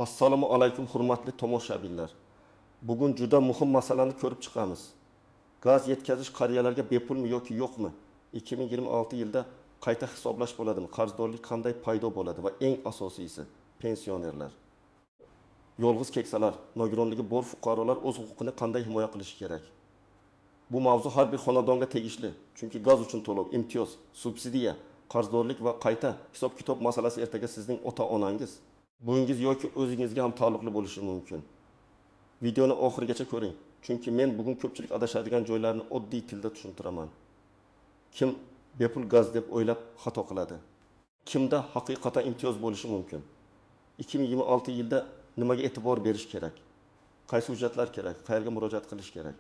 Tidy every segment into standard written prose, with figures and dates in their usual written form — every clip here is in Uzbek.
Assalomu alaykum, hurmatli tomoshabinlar. Bugun juda muhim masalani ko'rib chiqamiz. Gaz yetkazish qariyalarga bepulmi yoki yo'qmi? 2026 yilda qayta hisoblash bo'ladimi? Qarzdorlik qanday paydo bo'ladi va eng asosiysi, pensionerlar, yolg'iz keksalar, nogironligi bor fuqarolar o'z huquqini qanday himoya qilishi kerak? Bu mavzu har bir xonadonga tegishli, chunki gaz uchun to'lov, imtiyoz, subsidiya, qarzdorlik va qayta hisob-kitob masalasi ertaga sizning ota-onangiz, buvingiz yoki o'zingizga ham taalluqli bo'lishi mumkin. Videoni oxirigacha ko'ring, chunki men bugun ko'pchilik adashadigan joylarni oddiy tilda tushuntiraman. Kim bepul gaz deb o'ylab xato qiladi? Kimda haqiqatan imtiyoz bo'lishi mumkin? 2026 yilda nimaga e'tibor berish kerak? Qaysi hujjatlar kerak? Qayerga murojaat qilish kerak?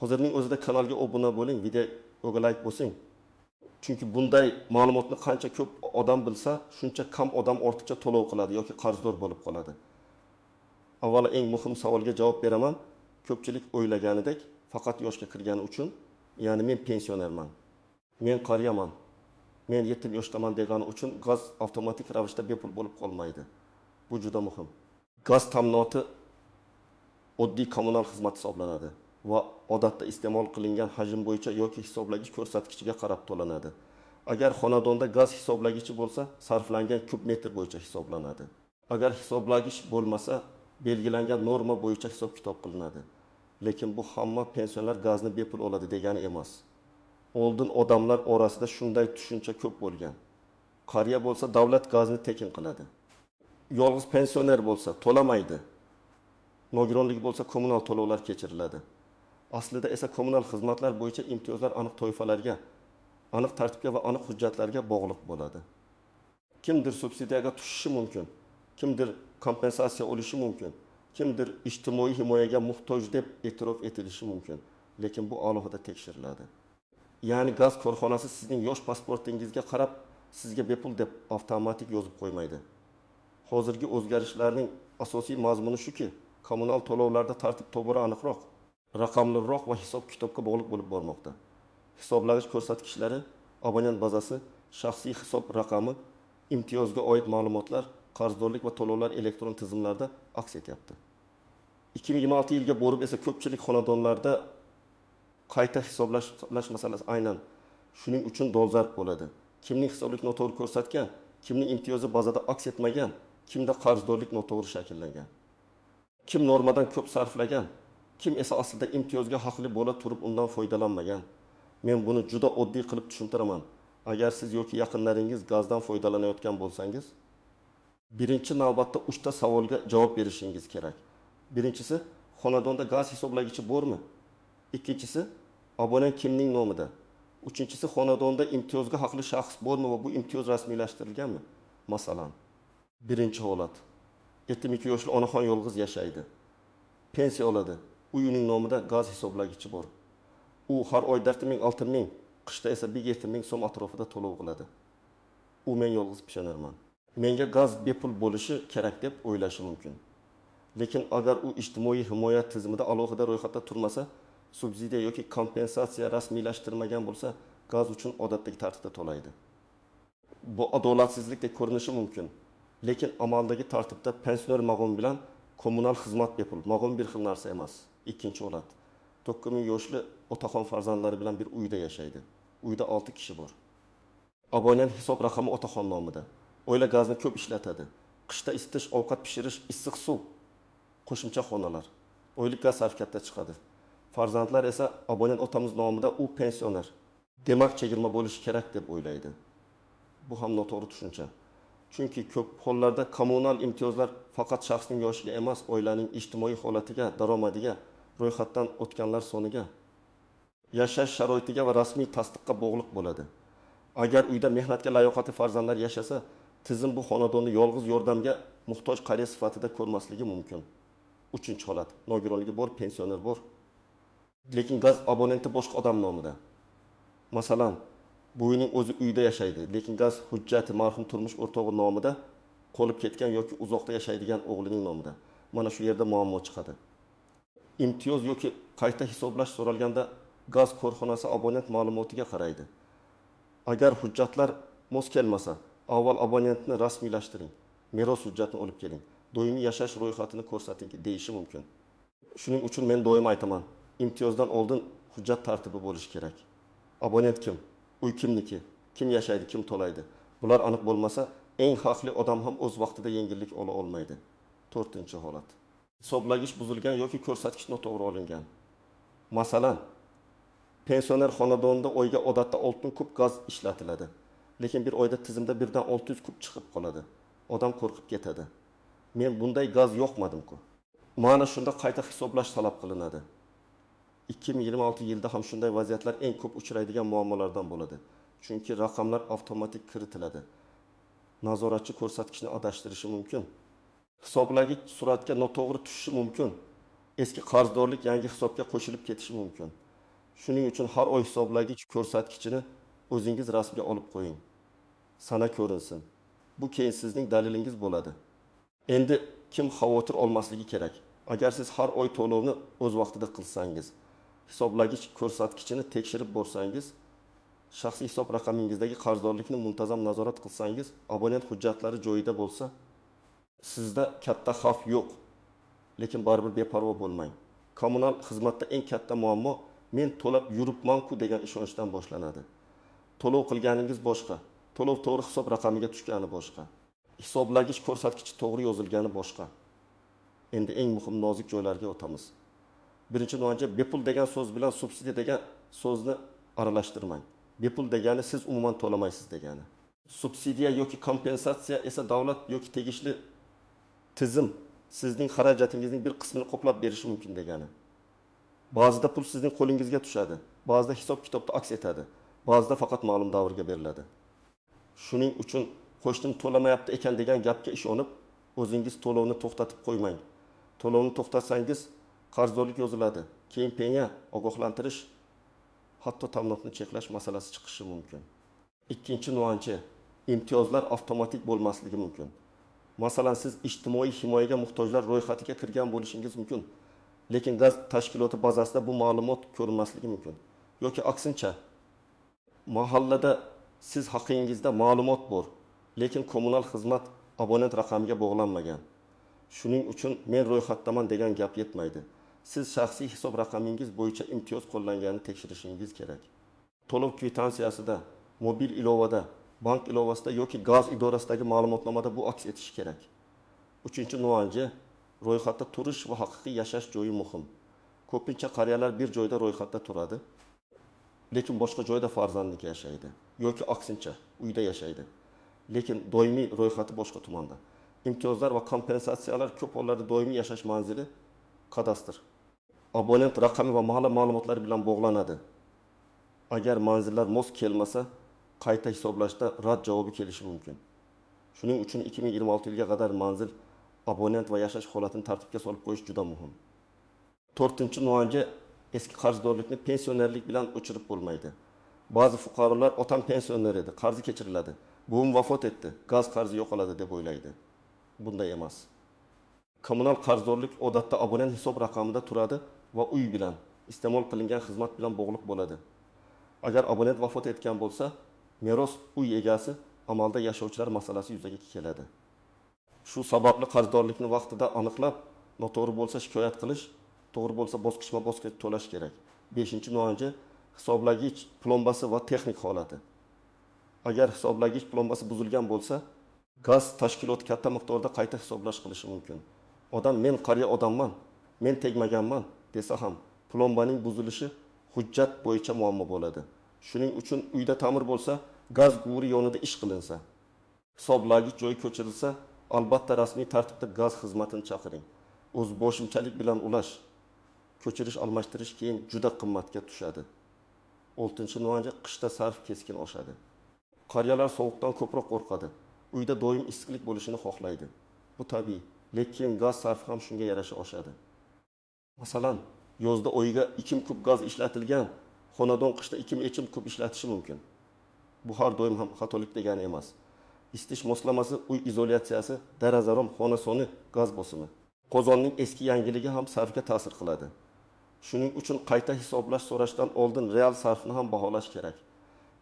Hozirning o'zida kanalga obuna bo'ling, videoga like bosing. Chunki bunday ma'lumotni qancha ko'p odam bilsa, shuncha kam odam ortiqcha to'lov qiladi yoki qarzdor bo'lib qoladi. Avvalo eng muhim savolga javob beraman. Ko'pchilik o'ylaganidek, faqat yoshga kirgani uchun, ya'ni men pensionerman, men qariyaman, men yetim yoshdaman degani uchun gaz avtomatik ravishda bepul bo'lib qolmaydi. Bu juda muhim. Gaz ta'minoti oddiy kommunal xizmat hisoblanadi va odatda iste'mol qilingan hajm bo'yicha yoki hisoblagich ko'rsatkichiga qarab to'lanadi. Agar xonadonda gaz hisoblagichi bo'lsa, sarflangan kub metr bo'yicha hisoblanadi. Agar hisoblagich bo'lmasa, belgilangan norma bo'yicha hisob-kitob qilinadi. Lekin bu hamma pensionerlar gazni bepul oladi degani emas. Oldin odamlar orasida shunday tushuncha ko'p bo'lgan. Qariya bo'lsa davlat gazni tekin qiladi. Yolg'iz pensioner bo'lsa to'lamaydi. Nogironligi bo'lsa kommunal to'lovlar kechiriladi. Aslida esa kommunal xizmatlar bo'yicha imtiyozlar aniq toifalarga, aniq tartibga va aniq hujjatlarga bog'liq bo'ladi. Kimdir subsidiyaga tushishi mumkin, kimdir kompensatsiya olishi mumkin, kimdir ijtimoiy himoyaga muhtoj deb e'tirof etilishi mumkin, lekin bu alohida tekshiriladi. Ya'ni gaz korxonasi sizning yosh pasportingizga qarab sizga bepul deb avtomatik yozib qo'ymaydi. Hozirgi o'zgarishlarning asosiy mazmuni shuki, kommunal to'lovlarda tartib tobora aniqroq, raqamliroq va hisob-kitobga bog'liq bo'lib bormoqda. Hisoblagich ko'rsatkichlari, abonent bazasi, shaxsiy hisob raqami, imtiyozga oid ma'lumotlar, qarzdorlik va to'lovlar elektron tizimlarda aks etyapti. 2026 yilga borib esa ko'pchilik xonadonlarda qayta hisoblash masalasi aynan shuning uchun dolzarb bo'ladi. Kimning hisoblik noto'g'ri ko'rsatgan, kimning imtiyozi bazada aks etmagan, kimda qarzdorlik noto'g'ri shakllangan, kim normadan ko'p sarflagan, kim esa aslida imtiyozga haqli bo'la turib undan foydalanmagan. Men buni juda oddiy qilib tushuntiraman. Agar siz yoki yaqinlaringiz gazdan foydalanayotgan bo'lsangiz, birinchi navbatda 3 ta savolga javob berishingiz kerak. Birinchisi, xonadonda gaz hisoblagichi bormi? Ikkinchisi, abonent kimning nomida? Uchinchisi, xonadonda imtiyozga haqli shaxs bormi va bu imtiyoz rasmiylashtirilganmi? Masalan, birinchi holat. 72 yoshli onaxon yolg'iz yashaydi. Pensiya oladi. Uyining nomida gaz hisoblagichi bor. U har oy 4 ming, 6 ming, qishda esa 7 ming so'm atrofida to'lov qiladi. U men yolg'iz pensionerman, menga gaz bepul bo'lishi kerak deb o'ylashi mumkin. Lekin agar u ijtimoiy himoya tizimida alohida ro'yxatda turmasa, subsidiya yoki kompensatsiya rasmiylashtirmagan bo'lsa, gaz uchun odatdagi tartibda to'laydi. Bu adolatsizlikdek ko'rinishi mumkin. Lekin amaldagi tartibda pensioner maqomi bilan kommunal xizmat bepul maqom bir xil narsa emas. Ikkinchi holat. 9 ming yoshli otaxon farzandlari bilan bir uyda yashaydi. Uyda 6 kishi bor. Abonent hisob raqami otaxon nomida. Oila gazni ko'p ishlatadi. Qishda isitish, ovqat pishirish, issiq suv, qo'shimcha xonalar. Oylik gaz sarfi katta chiqadi. Farzandlar esa abonent otamiz nomida, u pensioner. Demak, chegirma bo'lishi kerak deb o'ylaydi. Bu ham noto'g'ri tushuncha. Chunki ko'p hollarda kommunal imtiyozlar faqat shaxsning yoshiga emas, oilaning ijtimoiy holatiga, daromadiga, ro'yxatdan o'tganlar soniga, yashash sharoitiga va rasmiy tasdiqqa bog'liq bo'ladi. Agar uyda mehnatga layoqatli farzandlar yashasa, tizim bu xonadonni yolg'iz yordamga muhtoj qariya sifatida ko'rmasligi mumkin. Uchinchi holat. Nogironligi bor, pensioner bor. Lekin gaz abonenti boshqa odam nomida. Masalan, buvining o'zi uyda yashaydi, lekin gaz hujjati marhum turmush o'rtog'i nomida qolib ketgan yoki uzoqda yashaydigan o'g'lining nomida. Mana shu yerda muammo chiqadi. Imtiyoz yoki qayta hisoblash so'ralganda gaz korxonasi abonent ma'lumotiga qaraydi. Agar hujjatlar mos kelmasa, avval abonentni rasmiylashtiring, meros hujjatini olib keling. Doimiy yashash ro'yxatini ko'rsating deyishi mumkin. Shuning uchun men doim aytaman: imtiyozdan oldin hujjat tartibi bo'lishi kerak. Abonent kim? Uy kimniki? Kim yashaydi, kim to'laydi? Bular aniq bo'lmasa, eng haqli odam ham o'z vaqtida yengillik ola olmaydi. To'rtinchi holat. Hisoblagich buzilgan yoki ko'rsatkich noto'g'ri olingan. Masalan, pensioner xonadonida oyga odatda 6 kub gaz ishlatiladi. Lekin bir oyda tizimda birdan 600 kub chiqib qoladi. Odam qo'rqib ketadi. Men bunday gaz yoqmadim-ku. Mana shunda qayta hisoblash talab qilinadi. 2026 yilda ham shunday vaziyatlar eng ko'p uchraydigan muammolardan bo'ladi. Chunki raqamlar avtomatik kiritiladi. Nazoratchi ko'rsatkichni adashtirishi mumkin. Hisoblagich suratga noto'g'ri tushishi mumkin. Eski qarzdorlik yangi hisobga qo'shilib ketishi mumkin. Shuning uchun har oy hisoblagich ko'rsatkichini o'zingiz rasmga olib qo'ying. Sana ko'rinsin. Bu keyin sizning dalilingiz bo'ladi. Endi kim xavotir olmasligi kerak? Agar siz har oy to'lovni o'z vaqtida qilsangiz, hisoblagich ko'rsatkichini tekshirib borsangiz, shaxsiy hisob raqamingizdagi qarzdorlikni muntazam nazorat qilsangiz, abonent hujjatlari joyida bo'lsa, sizda katta xavf yo'q. Lekin baribir beparvo bo'lmang. Kommunal xizmatda eng katta muammo men to'lab yuribman-ku degan ishonchdan boshlanadi. To'lov qilganingiz boshqa, to'lov to'g'ri hisob raqamiga tushgani boshqa. Hisoblagich ko'rsatkichi to'g'ri yozilgani boshqa. Endi eng muhim nozik joylarga o'tamiz. Birinchi navbatda bepul degan so'z bilan subsidiya degan so'zni aralashtirmang. Bepul degani siz umuman to'lamaysiz degani. Subsidiya yoki kompensatsiya esa davlat yoki tegishli tizim sizning xarajatingizning bir qismini qoplab berishi mumkin degani. Ba'zida pul sizning qo'lingizga tushadi, ba'zida hisob-kitobda aks etadi, ba'zida faqat ma'lum davrga beriladi. Shuning uchun qo'shnim to'lamayapti ekan degan gapga ishonib, o'zingiz to'lovni to'xtatib qo'ymang. To'lovni to'xtatsangiz qarzdorlik yoziladi, keyin penya, ogohlantirish, hatto ta'minotni cheklash masalasi chiqishi mumkin. Ikkinchi nuansi, imtiyozlar avtomatik bo'lmasligi mumkin. Masalan, siz ijtimoiy himoyaga muhtojlar ro'yxatiga kirgan bo'lishingiz mumkin, lekin gaz tashkiloti bazasida bu ma'lumot ko'rinmasligi mumkin. Yoki aksincha, mahallada siz haqingizda ma'lumot bor, lekin kommunal xizmat abonent raqamiga bog'lanmagan. Shuning uchun men ro'yxatdaman degan gap yetmaydi. Siz shaxsiy hisob raqamingiz bo'yicha imtiyoz qo'llanganini tekshirishingiz kerak. To'lov kvitansiyasida, mobil ilovada, bank ilovasida yoki gaz idorasidagi ma'lumotnomada bu aks etishi kerak. Uchinchi nuansi, ro'yxatda turish va haqiqiy yashash joyi muhim. Ko'pincha qariyalar bir joyda ro'yxatda turadi, lekin boshqa joyda farzandniki yashaydi yoki aksincha uyda yashaydi, lekin doimiy ro'yxati boshqa tumanda. Imtiyozlar va kompensatsiyalar ko'p hollarda doimiy yashash manzili kadastr, abonent raqami va mahalla ma'lumotlari bilan bog'lanadi. Agar manzillar mos kelmasa, qayta hisoblashda rad javobi kelishi mumkin. Shuning uchun 2026 yilga qadar manzil, abonent va yashash holatini tartibga solib qo'yish juda muhim. To'rtinchi nuansi, eski qarzdorlikni pensionerlik bilan o'chirib bo'lmaydi. Ba'zi fuqarolar otam pensioner edi, qarzi kechiriladi, buvim vafot etdi, gaz qarzi yo'qoladi deb o'ylaydi. Bunday emas. Kommunal qarzdorlik odatda abonent hisob raqamida turadi va uy bilan, iste'mol qilingan xizmat bilan bog'liq bo'ladi. Agar abonent vafot etgan bo'lsa, meros uy egasi amalda yashovchilar masalasi yuzaga keladi. Shu sababli qarzdorlikni vaqtida aniqlab, noto'g'ri bo'lsa shikoyat qilish, to'g'ri bo'lsa bosqichma-bosqich to'lash kerak. Beshinchi nuansi, hisoblagich plombasi va texnik holati. Agar hisoblagich plombasi buzilgan bo'lsa, gaz tashkiloti katta miqdorda qayta hisoblash qilishi mumkin. Odam men qariya odamman, men tegmaganman desa ham plombaning buzilishi hujjat bo'yicha muammo bo'ladi. Shuning uchun uyda ta'mir bo'lsa, gaz quvuri yonida ish qilinsa, hisoblagich joyi ko'chirilsa, albatta rasmiy tartibda gaz xizmatini chaqiring. O'z boshimchalik bilan ulash, ko'chirish, almashtirish keyin juda qimmatga tushadi. Oltinchi nuansi, qishda sarf keskin oshadi. Qariyalar sovuqdan ko'proq qo'rqadi. Uyda doim issiqlik bo'lishini xohlaydi. Bu tabiiy, lekin gaz sarfi ham shunga yarasha oshadi. Masalan, yozda oyiga 2 kub gaz ishlatilgan xonadon qishda 2,5 kub ishlatishi mumkin. Bu har doim ham xatolik degani emas. Isitish moslamasi, uy izolyatsiyasi, derazarom, xona soni, gaz bosimi. Qozonning eski yangiligi ham sarfga ta'sir qiladi. Shuning uchun qayta hisoblash so'rashdan oldin real sarfni ham baholash kerak.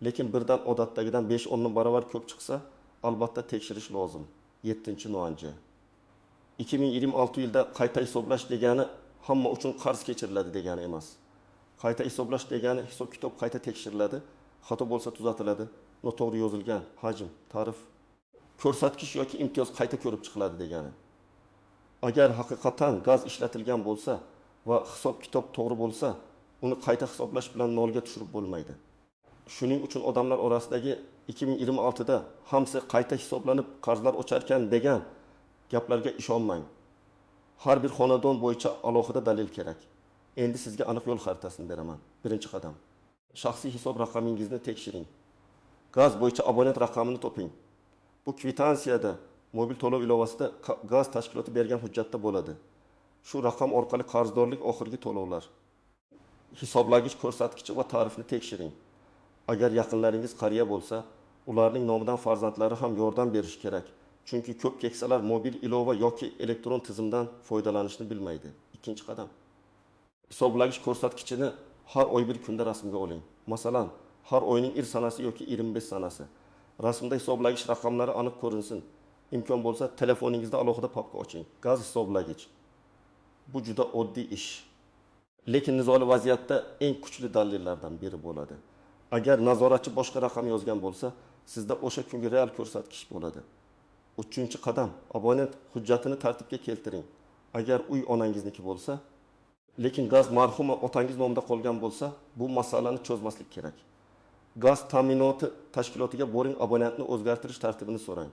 Lekin birdan odatdagidan 5-10 barobar ko'p chiqsa, albatta tekshirish lozim. 7-nuansi. 2026 yilda qayta hisoblash degani hamma uchun qarz kechiriladi degani emas. Qayta hisoblash degani hisob-kitob qayta tekshiriladi, xato bo'lsa tuzatiladi, noto'g'ri yozilgan hajm, tarif, ko'rsatkich yoki imtiyoz qayta ko'rib chiqiladi degani. Agar haqiqatan gaz ishlatilgan bo'lsa va hisob-kitob to'g'ri bo'lsa, uni qayta hisoblash bilan nolga tushirib bo'lmaydi. Shuning uchun odamlar orasidagi 2026da hamsi qayta hisoblanib qarzlar ocharkan degan gaplarga ishonmang. Har bir xonadon bo'yicha alohida dalil kerak. Endi sizga aniq yo'l xaritasini beraman. Birinchi qadam. Shaxsiy hisob raqamingizni tekshiring. Gaz bo'yicha abonent raqamini toping. Bu kvitansiya mobil to'lov ilovasida gaz tashkiloti bergan hujjatda bo'ladi. Shu raqam orqali qarzdorlik oxirgi to'lovlar, hisoblagich ko'rsatkichi va tarifni tekshiring. Agar yaqinlaringiz qariya bo'lsa, ularning nomidan farzandlari ham yordam berishi kerak. Chunki ko'p keksalar mobil ilova yoki elektron tizimdan foydalanishni bilmaydi. Ikkinchi qadam. Hisoblagich ko'rsatkichini har oy bir kunda rasmga oling. Masalan, har oyning 1 sanasi yoki 25 sanasi. Rasmda hisoblagich raqamlari aniq ko'rinsin. Imkon bo'lsa, telefoningizda alohida papka oching. Gaz hisoblagich. Bu juda oddiy ish. Lekin nizoli vaziyatda eng kuchli dalillardan biri bo'ladi. Agar nazoratchi boshqa raqam yozgan bo'lsa, sizda o'sha kungi real ko'rsatkich bo'ladi. Uchinchi qadam, abonent hujjatini tartibga keltiring. Agar uy onangizniki bo'lsa, lekin gaz marhuma otangiz nomida qolgan bo'lsa, bu masalani cho'zmaslik kerak. Gaz ta'minoti tashkilotiga boring, abonentni o'zgartirish tartibini so'rang.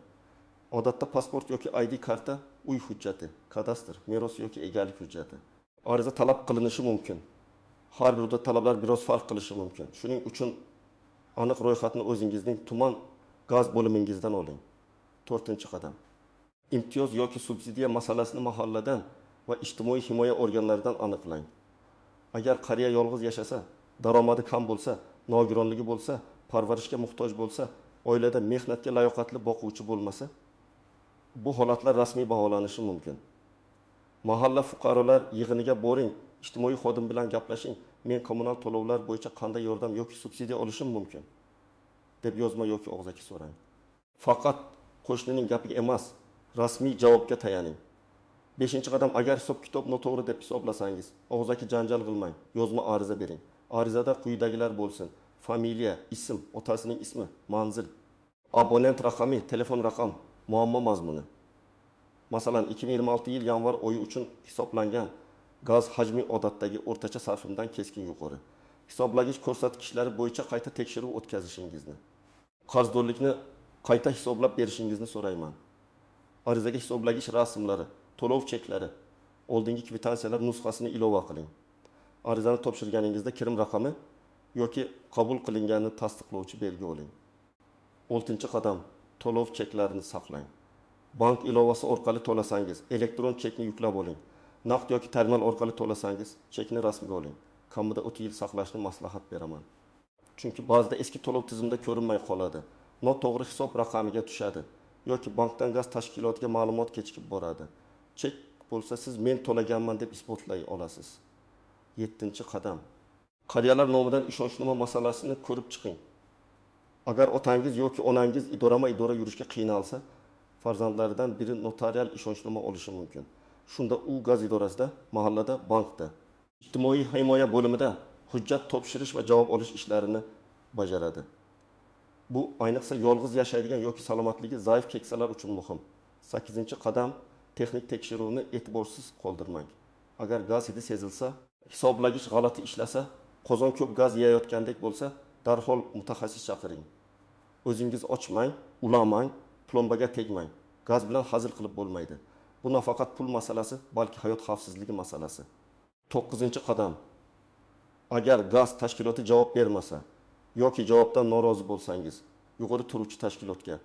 Odatda pasport yoki ID karta, uy hujjati, kadastr, meros yoki egalik hujjati. Ariza talab qilinishi mumkin. Har birida talablar biroz farq qilishi mumkin. Shuning uchun aniq ro'yxatni o'zingizning tuman gaz bo'limingizdan oling. To'rtinchi qadam. Imtiyoz yoki subsidiya masalasini mahalladan va ijtimoiy himoya organlaridan aniqlang. Agar qariya yolg'iz yashasa, daromadi kam bo'lsa, nogironligi bo'lsa, parvarishga muhtoj bo'lsa, oilada mehnatga layoqatli boquvchi bo'lmasa, bu holatlar rasmiy baholanishi mumkin. Mahalla fuqarolar yig'iniga boring, ijtimoiy xodim bilan gaplashing. Men kommunal to'lovlar bo'yicha qanday yordam yoki subsidiya olishim mumkin deb yozma yoki og'zaki so'rang. Faqat qo'shnining gapiga emas, rasmiy javobga tayaning. Beshinchi qadam, agar hisob-kitob noto'g'ri deb hisoblasangiz, og'zaki janjal qilmang, yozma ariza bering. Arizada quyidagilar bo'lsin: familiya, ism, otasining ismi, manzil, abonent raqami, telefon raqam, muammo mazmuni. Masalan, 2026 yil yanvar oyi uchun hisoblangan gaz hajmi odatdagi o'rtacha sarfimdan keskin yuqori. Hisoblagich ko'rsatkichlari bo'yicha qayta tekshiruv o'tkazishingizni, qarzdorlikni qayta hisoblab berishingizni so'rayman. Arizaga hisoblagich rasmlari, to'lov cheklari, oldingi kvitansiyalar nusxasini ilova qiling. Arizani topshirganingizda kirim raqami yoki qabul qilinganini tasdiqlovchi belgi oling. Oltinchi qadam, to'lov cheklarini saqlang. Bank ilovasi orqali to'lasangiz, elektron chekni yuklab oling. Naqd yoki terminal orqali to'lasangiz, chekni rasmga oling. Kamida 3 yil saqlashni maslahat beraman. Chunki ba'zida eski to'lov tizimida ko'rinmay qoladi. Noto'g'ri hisob raqamiga tushadi yoki bankdan gaz tashkilotiga ma'lumot kechikib boradi. Chek bo'lsa, siz men to'laganman deb isbotlay olasiz. 7-chi qadam. Qariyalar nomidan ishonchnoma masalasini ko'rib chiqing. Agar otangiz yoki onangiz idorama-idora yurishga qiynalsa, farzandlaridan biri notarial ishonchnoma olishi mumkin. Shunda u gaz idorasida, mahallada, bankda, ijtimoiy himoya bo'limida hujjat topshirish va javob olish ishlarini bajaradi. Bu ayniqsa yolg'iz yashaydigan yoki salomatligi zaif keksalar uchun muhim. 8-qadam, texnik tekshiruvni e'tiborsiz qoldirmang. Agar gaz hidi sezilsa, hisoblagich g'alati ishlasa, qozon ko'p gaz yeyayotgandek bo'lsa, darhol mutaxassis chaqiring. O'zingiz ochmang, ulamang, plombaga tegmang. Gaz bilan hazil qilib bo'lmaydi. Bu nafaqat pul masalasi, balki hayot xavfsizligi masalasi. 9-qadam. Agar gaz tashkiloti javob bermasa yoki javobdan norozi bo'lsangiz, yuqori turuvchi tashkilotga,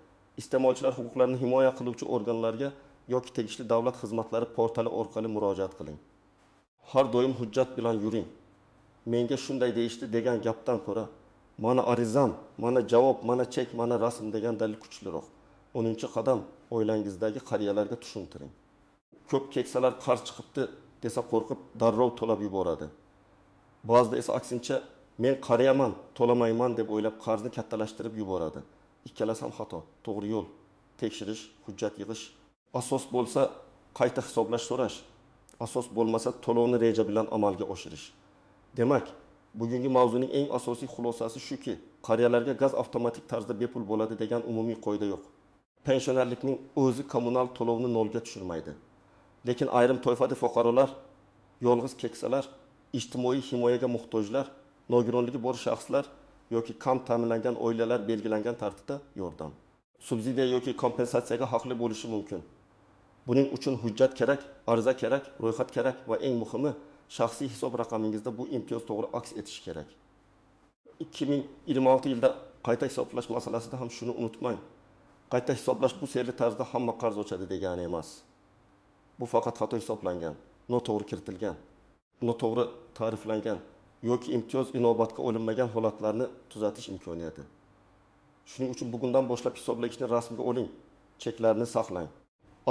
iste'molchilar huquqlarini himoya qiluvchi organlarga yoki tegishli davlat xizmatlari portali orqali murojaat qiling. Har doim hujjat bilan yuring. Menga shunday deyishdi degan gapdan ko'ra, mana arizam, mana javob, mana chek, mana rasm degan dalil kuchliroq. 10-qadam, oilangizdagi qariyalarga tushuntiring. Ko'p keksalar qarz chiqibdi desa qo'rqib darrov to'lab yuboradi. Ba'zida esa aksincha men qariyaman, to'lamayman deb o'ylab qarzni kattalashtirib yuboradi. Ikkalasi ham xato. To'g'ri yo'l tekshirish, hujjat yig'ish, asos bo'lsa qayta hisoblash so'rash, asos bo'lmasa to'lovni reja bilan amalga oshirish. Demak, bugungi mavzuning eng asosiy xulosasi shuki, qariyalarga gaz avtomatik tarzda bepul bo'ladi degan umumiy qoida yo'q. Pensionerlikning o'zi kommunal to'lovni nolga tushirmaydi. Lekin ayrim toifadagi fuqarolar, yolg'iz keksalar, ijtimoiy himoyaga muhtojlar, nogironligi bor shaxslar yoki kam ta'minlangan oilalar belgilangan tartibda yordam, subsidiya yoki kompensatsiyaga haqli bo'lishi mumkin. Buning uchun hujjat kerak, ariza kerak, ro'yxat kerak va eng muhimi, shaxsiy hisob raqamingizda bu imtiyoz to'g'ri aks etishi kerak. 2026 yilda qayta hisoblash masalasida ham shuni unutmang. Qayta hisoblash bu sehrli tarzda hamma qarz ochadi degani emas. Bu faqat xato hisoblangan, noto'g'ri kiritilgan, noto'g'ri ta'riflangan yoki imtiyoz inobatga olinmagan holatlarni tuzatish imkoniyati. Shuning uchun bugundan boshlab hisoblagichni rasmga oling, cheklarni saqlang.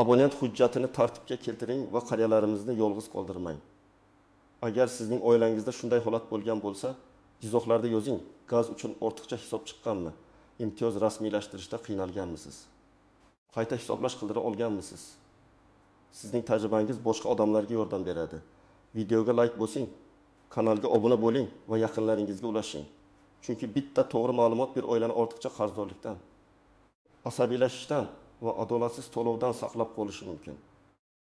Abonent hujjatini tartibga keltiring va qariyalarimizni yolg'iz qoldirmang. Agar sizning oilangizda shunday holat bo'lgan bo'lsa, izohlarda yozing: gaz uchun ortiqcha hisob chiqqanmi? Imtiyoz rasmiylashtirishda qiynalganmisiz? Qayta hisoblash qildira olganmisiz? Sizning tajribangiz boshqa odamlarga yordam beradi. Videoga like bosing, kanalga obuna bo'ling va yaqinlaringizga ulashing. Chunki bitta to'g'ri ma'lumot bir oilani ortiqcha qarzdorlikdan, asabiylashishdan va adolatsiz to'lovdan saqlab qolishi mumkin.